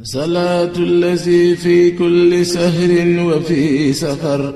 صلاة الذي في كل سهر وفي سفر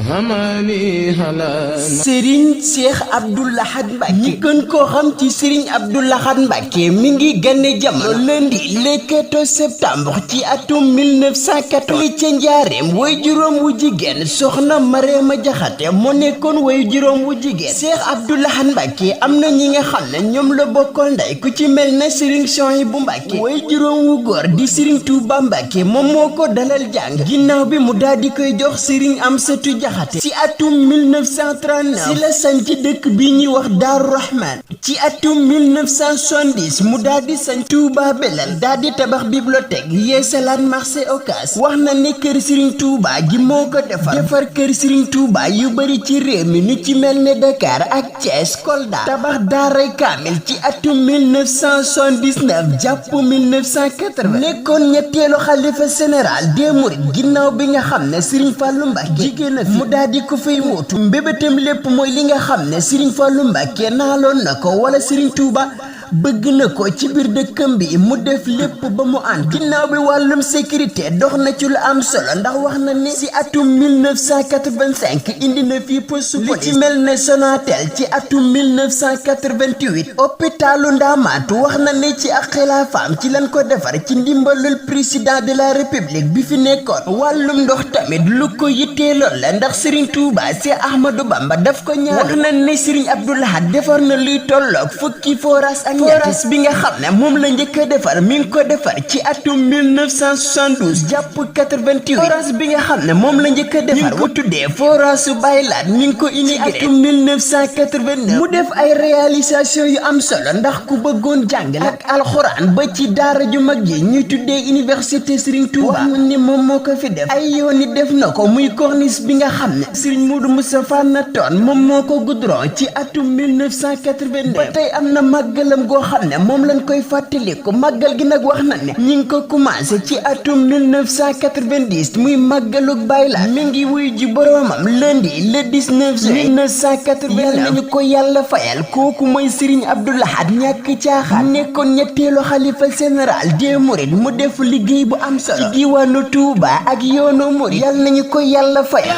hamani hala Serigne Cheikh Abdou Lahad Mbacké ñi gën koo xam ci Serigne Abdou Lahad Mbacké mi ngi gane jamono lundi le 14 septembre ci atum 1914 li ca Njaareem way juróom wu jigéen soxna Marema Jaxate moo nekkoon way juróom wu jigéen Cheikh Abdou Lahad Mbacké am na ñi nga xam ne ñoom la bokkal ndey ku ci mel ne Serigne Souhaïbou Mbacké way juróom wu góor di Serigne Touba Mbacké moom moo ko dalal jàng ginnaaw bi mu daal di koy jox Serigne Amsatou Jaxate ci atum 1939 ci la sañ ci dëkk bi ñuy wax Daaru Rahman ci atum 1970 mu daal di sañ Touba Belel daal di tabax bibliothèque yeesalaat marché Ocass wax na ne kër Serigne Touba gi moo ko defar kër Serigne Touba yu bari ci réew mi nu ci mel ne Dakar ak Thiès Kolda tabax daaray kaamil ci atum 1979 jàpp 1980 nekkoon ñetteelu xalifa général des mourides ginnaaw bi nga xam ne Serigne Fallou Mbacké jigéen na fi mu daal di ko fay wuutu mbébétam lépp mooy li nga xam ne Serigne Fallou Mbacké naaloon na ko wala Serigne Touba bëgg na ko ci biir dëkkam bi mu def lépp ba mu ànd ginnaaw bi wàllum sécurité dox na ci lu am solo ndax wax na ne ci atum 1985 indi na fii poste police li ci mel ne Sonatel ci atum 1988 hôpitalu Ndamaatu wax na ne ci ak xilaafaam ci lañ ko defar ci ndimbalul président de la république bi fi nekkoon wàllum ndox tamit lu ko yitteeloon la ndax Serigne Touba Cheikh Ahmadou Bamba daf ko ñaan wax na ne Serigne Abdou Lahad defar na luy tolloog fukki forage ak forage bi nga xam ne moom la njëkk a defar mi ngi ko defar ci atum 1972 jàpp 88 forage bi nga xam ne moom la njëkk a defar ko tuddee forage su Baylaat mi ngi ko indi atum 1989 mu def ay réalisation yu am solo ndax ku bëggoon jàngale ak alxuraan ba ci daara ju mag ji ñuy tuddee université Serigne Touba wax ni moom moo ko fi def ay yoon it def na ko muy corniche bi nga xam ne Serigne Modou Moustapha Natoon moom moo ko goudron ci atum 1989 ba tey am na màggalam goo xam ne moom lañ koy fàttaliku màggal gi nag wax na ne ñi ngi ko commencé ci atum 1990 muy màggalug Baylaat mi ngi wuy ji boroomam lundi le 19 juin 1980 yal nañu ko yàlla fayal kooku mooy Serigne Abdou Lahad ñàkk caaxaan nekkoon ñetteelu xalifa général des mourides mu def liggéey bu am solo ci diwaanu Touba ak yoonu murid yal nañu ko yàlla fayal